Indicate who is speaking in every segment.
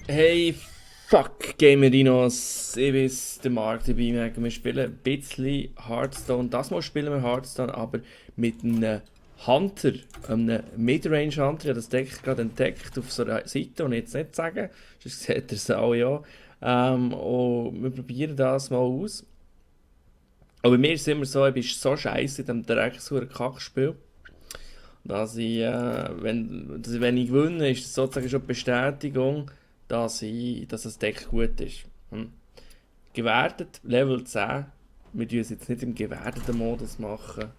Speaker 1: Hey, fuck, Gamerinos, ich bin's, der Marc dabei. Wir spielen ein bisschen Hearthstone. Das Mal spielen wir Hearthstone, aber mit einem Hunter, einem Midrange Hunter. Ich habe das Deck gerade entdeckt auf so einer Seite, und jetzt nicht sagen, sonst seht ihr es auch ja. Und wir probieren das mal aus. Aber bei mir ist es immer so, ich bin so scheiße in diesem dreckshuren Kackspiel, dass wenn ich gewinne, ist das sozusagen schon die Bestätigung, dass das Deck gut ist. Gewertet, Level 10. Wir tun es jetzt nicht im gewerteten Modus machen,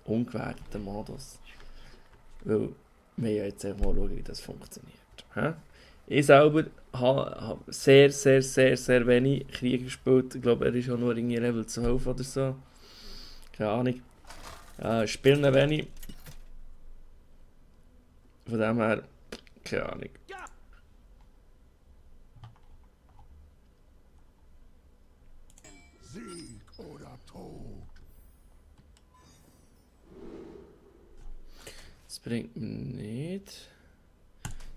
Speaker 1: ungewerteten Modus. Weil wir ja jetzt einfach mal schauen, wie das funktioniert. Hä? Ich selber habe sehr, sehr, sehr, sehr wenig Krieg gespielt. Ich glaube, er ist auch nur irgendwie Level 12 oder so. Keine Ahnung. Spielen wenig. Von dem her, keine Ahnung.
Speaker 2: Sieg oder Tod.
Speaker 1: Das bringt mir nicht.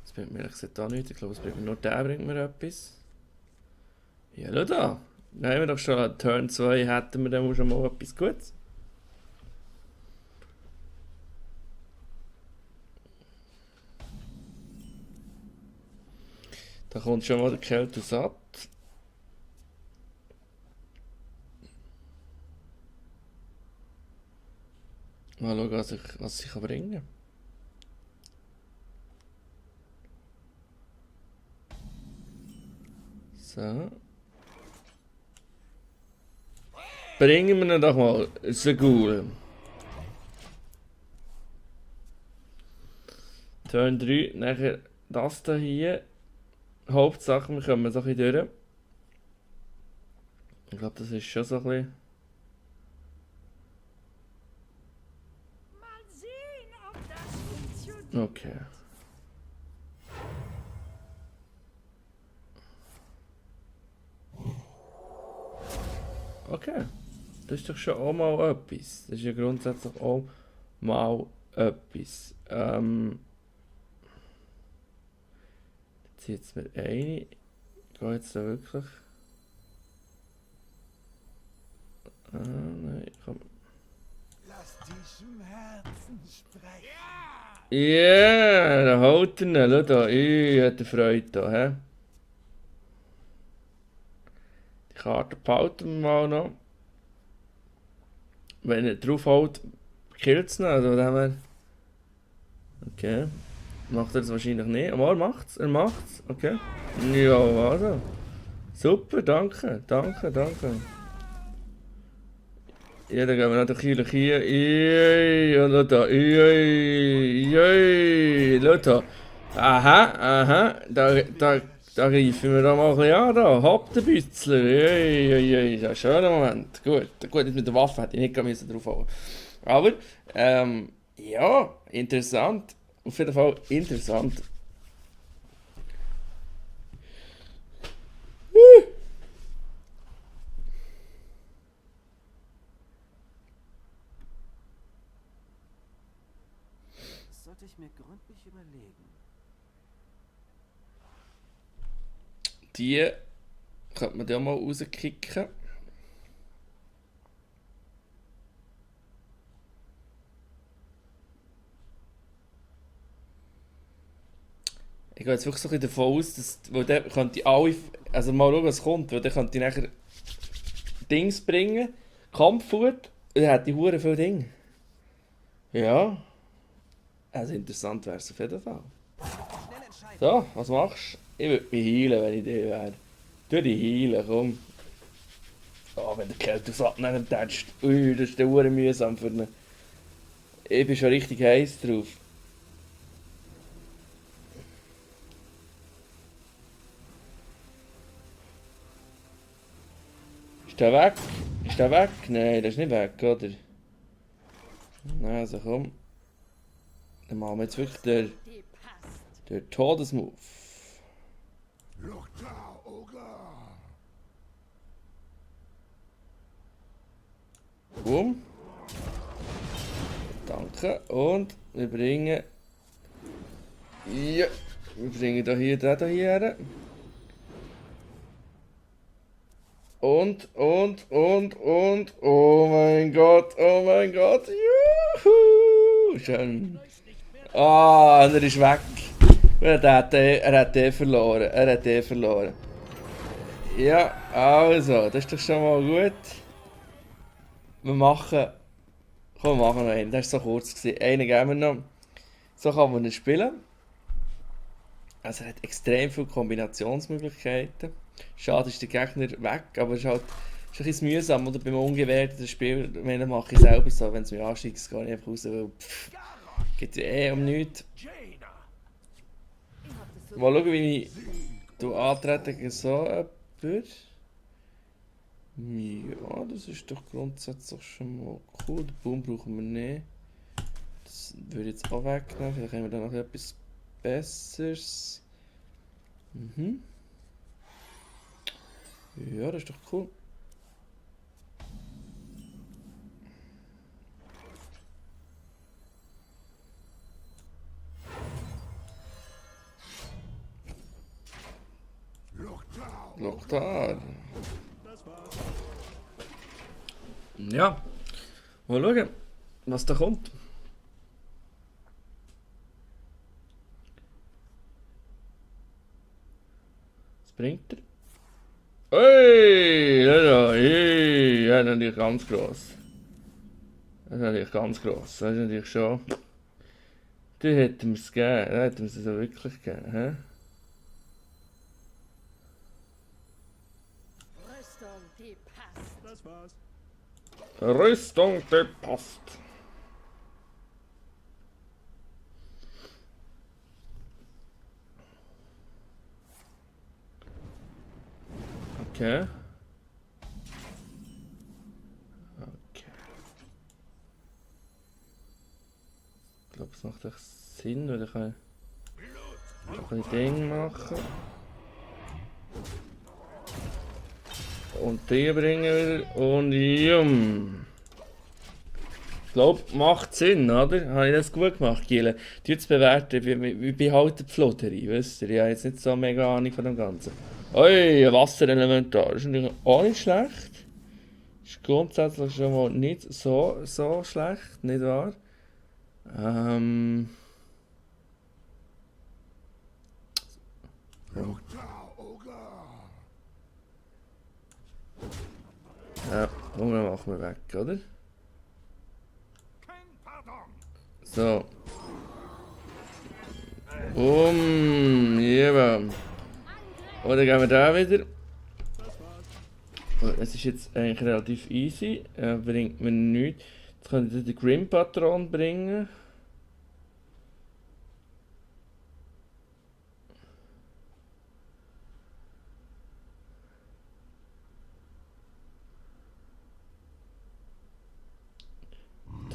Speaker 1: Das bringt mir ehrlich gesagt auch nichts. Ich glaube, es bringt mir nur der bringt mir etwas. Ja, schau da. Dann haben wir doch schon an Turn 2 hätten wir dann schon mal etwas Gutes. Da kommt schon mal der Kälte satt. Mal schauen, was ich bringen kann. So. Bringen wir ihn doch mal. Segul. Turn 3. Nachher das da hier. Hauptsache, wir kommen so ein bisschen durch. Ich glaube, das ist schon so ein bisschen.
Speaker 3: Mal sehen, ob das funktioniert.
Speaker 1: Okay. Okay. Das ist doch schon auch mal etwas. Das ist ja grundsätzlich auch mal etwas. Jetzt jetzt mir eine. Ich gehe jetzt da wirklich. Nein, komm.
Speaker 2: Lass diesem Herzen sprechen.
Speaker 1: Ja, yeah, da haut er ihn. Schau da. Hat er Freude da, hä? Die Karte behalten wir mal noch. Wenn er drauf haut, killt es ihn. Also, dem her. Okay. Macht er das wahrscheinlich nicht. Aber er macht's. Er macht's. Okay. Ja, also. Super, danke. Danke, danke. Ja, dann gehen wir natürlich hier. Und schau da. Schau da. Aha, aha. Da greifen wir doch mal ein bisschen an. Da. Hopp, der Bützler. Ja, schöner Moment. Gut, jetzt mit der Waffe hätte ich nicht müssen drauf hauen. Aber, ja, interessant. Auf jeden Fall interessant.
Speaker 4: Das sollte ich mir gründlich überlegen.
Speaker 1: Die könnte man da mal rauskicken. Ich gehe jetzt wirklich so ein bisschen davon aus, weil der könnte alle, also mal schauen, was kommt, weil der könnte nachher Dings bringen, Kampffood, und dann hätte ich hure viel Dinge. Ja, also interessant wäre es auf jeden Fall.
Speaker 4: Schnell entscheiden.
Speaker 1: So, was machst du? Ich würde mich heilen, wenn ich der wäre. Tu dich heilen, komm. Oh, wenn der Kälte aufs Abnehmen tätscht. Ui, das ist der hure mühsam für ihn. Ich bin schon richtig heiß drauf. Ist der weg? Ist der weg? Nein, der ist nicht weg, oder? Also komm. Dann machen wir jetzt wirklich
Speaker 3: Die passt.
Speaker 1: den Todesmove.
Speaker 2: Loktar Oger.
Speaker 1: Boom. Danke. Und wir bringen. Ja. Wir bringen da hier den hier her. Und. Oh mein Gott, oh mein Gott. Juhu. Schön. Ah, er ist weg. Er hat den verloren. Er hat den verloren. Ja, also, das ist doch schon mal gut. Wir machen. Komm, wir machen noch einen. Das war so kurz gewesen. Einen geben wir noch. So kann man ihn spielen. Also er hat extrem viele Kombinationsmöglichkeiten. Schade ist der Gegner weg, aber es ist halt ist ein bisschen mühsam, oder beim ungewerteten Spiel, wenn mache ich selber so, wenn es mich ansteigt, gehe ich einfach raus, weil geht ja eh um nichts. Mal schauen, wie ich antrete gegen so jemanden. Ja, das ist doch grundsätzlich schon mal cool. Den Boom brauchen wir nicht. Das würde ich jetzt auch wegnehmen. Vielleicht haben wir da noch etwas Besseres. Mhm. Ja, das ist doch cool. Loktar. Ja. Mal schauen, was da kommt. Was bringt er? Hey, ja, natürlich ganz gross. Das ist natürlich ganz gross. Das ist natürlich schon. Die hätten wir es gegeben. Da hätten wir es so wirklich gegeben. He?
Speaker 3: Rüstung, die passt.
Speaker 2: Das war's.
Speaker 1: Rüstung, die passt. Okay. Ich glaube, es macht echt Sinn, weil ich kann ein Ding machen. Und die bringen wieder. Und jum. Ich glaube, macht Sinn, oder? Habe ich das gut gemacht, Giele? Die jetzt bewerten, wie behalten die Floderi, wisst ihr? Ich habe jetzt nicht so mega Ahnung von dem Ganzen. Oi, ein Wasserelementar. Das ist natürlich auch nicht schlecht. Ist grundsätzlich schon mal nicht so schlecht, nicht wahr? Ja, Hunger machen wir weg, oder? So. Ja. Oder gehen wir da wieder? Es ist jetzt eigentlich relativ easy. Bringt mir nichts. Jetzt kann ich den Grim-Patron bringen.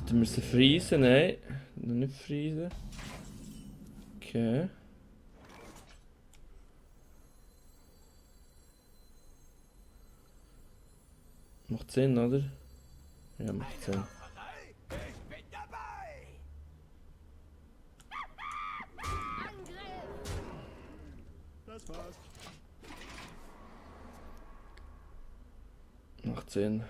Speaker 1: Da müssen wir friesen, nein. Noch nicht friesen. Okay. Macht Sinn, oder? Ja, macht Sinn.
Speaker 2: Ich bin dabei. Das war's.
Speaker 1: Macht Sinn.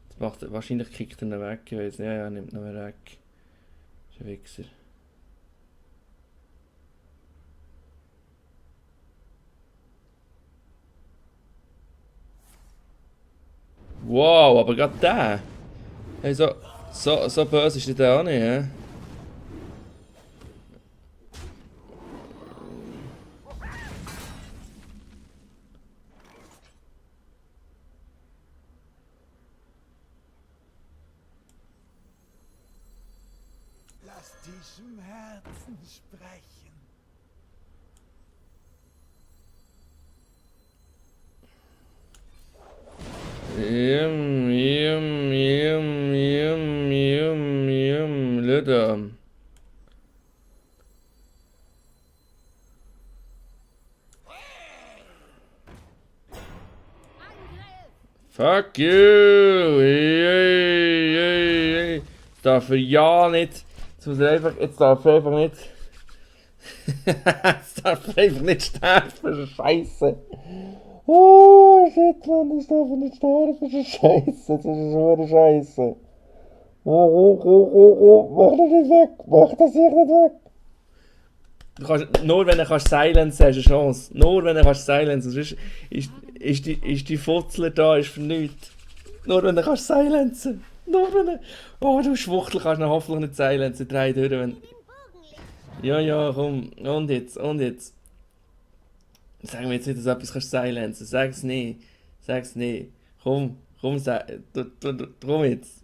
Speaker 1: Jetzt macht, wahrscheinlich kickt er ihn weg. Ich weiss nicht. Ja, nimmt ihn weg. Ist ein Wichser. Wow, aber gerade der. Hey, so böse ist der auch nicht, hä?
Speaker 2: Lass diesem Herzen sprechen.
Speaker 1: Leute. Fuck you! Ey. Das darf er ja nicht. Jetzt darf er einfach nicht. Jetzt darf er einfach nicht sterben. Scheiße. Oh, shit, Mann, ich darf nicht sterben. Das ist scheiße, das ist eine Scheiße. Mach das nicht weg, mach das hier nicht weg. Du kannst, nur wenn du kannst Silence hast du eine Chance. Nur wenn du kannst Silence, sonst ist die Futzel da, ist für nichts. Nur wenn du kannst Silencen. Nur wenn du... Oh, du Schwuchtel kannst noch hoffentlich nicht Silencen. 3 durch, wenn... Ja, komm. Und jetzt. Sag mir jetzt nicht, dass du etwas kannst silencen. Sag's nicht. Komm, komm jetzt.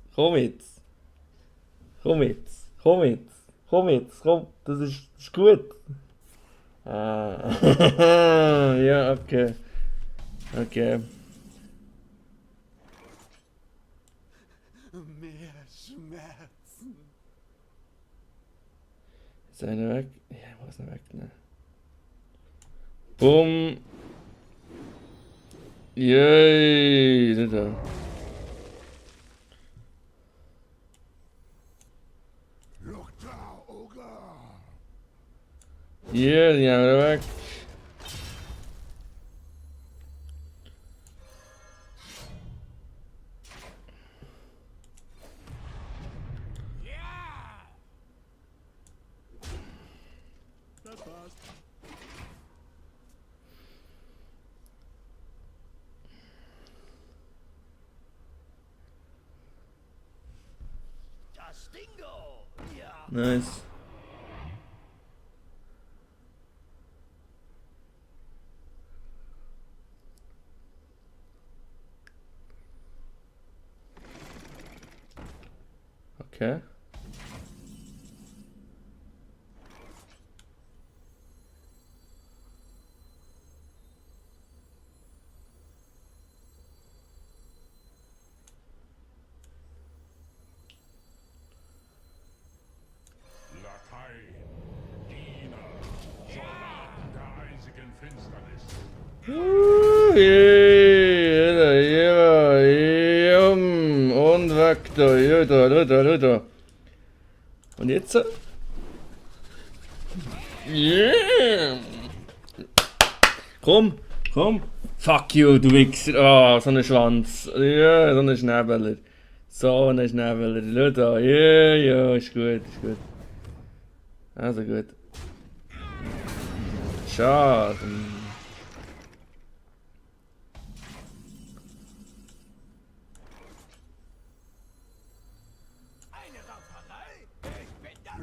Speaker 1: Komm, das ist gut. Ah. Ja, okay.
Speaker 2: Mehr Schmerzen.
Speaker 1: Ist einer weg? Ja, ich muss ihn wegnehmen. Bumm. Yay, da.
Speaker 2: Lukta, Oger.
Speaker 1: Hier, die haben wir weg.
Speaker 2: Das war's. Das Dingo. Ja.
Speaker 1: Nice. Okay.
Speaker 5: Lakaien, Diener, Soldaten der eisigen Finsternis.
Speaker 1: Und weg da, da. Und jetzt? Yeah. Komm. Fuck you, du Wichser. Ah, so ein Schwanz. Ja, so ein Schnebeler. Schau da. Ja, ist gut. Also gut. Schade.
Speaker 2: Eine Rauferei. Ich bin dabei.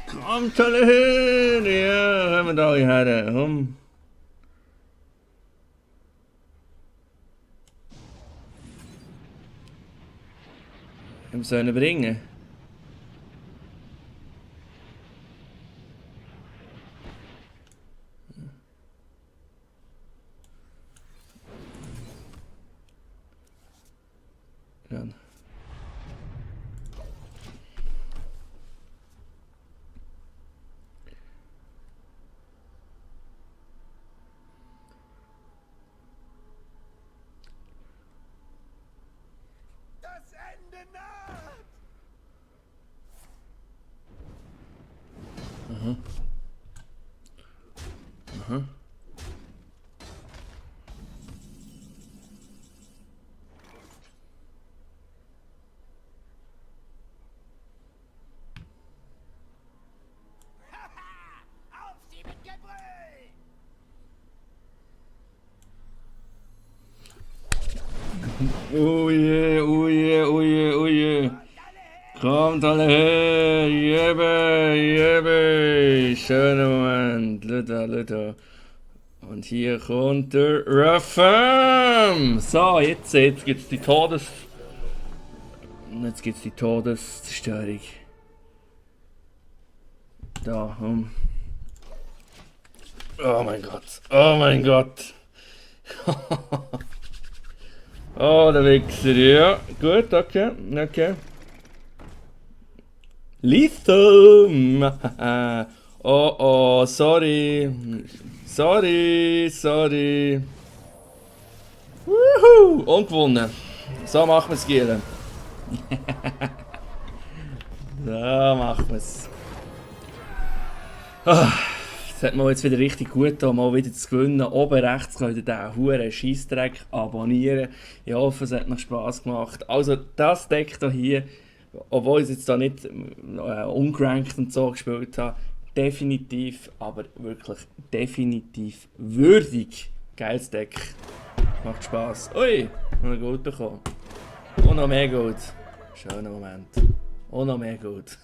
Speaker 1: Kommt alle hin! Ja, haben wir da her. Komm. Wir sollen ihn bringen. Ja.
Speaker 2: Das Ende naht. Auf sie mit Gebrüll!
Speaker 1: Oh je. Kommt alle her. Jebe. Schöner Moment. Lüder. Und hier kommt der Ruffam. So, jetzt gibt's die Todeszerstörung. Da, Oh mein Gott. Oh, der Wichser, ja. Gut, okay. Lethal! Oh, sorry. Wuhu! Und gewonnen. So machen wir es, Gielen. So machen wir es. Das hat mir jetzt wieder richtig gut getan, mal wieder zu gewinnen. Oben rechts könnt ihr diesen huren Scheissdreck abonnieren. Ich hoffe, es hat noch Spass gemacht. Also das Deck hier, obwohl ich es jetzt da nicht ungerankt und so gespielt habe, definitiv, aber wirklich definitiv würdig. Geiles Deck. Macht Spass. Ui, noch ein Gold bekommen. Und noch mehr Gold. Schöner Moment. Und noch mehr Gold.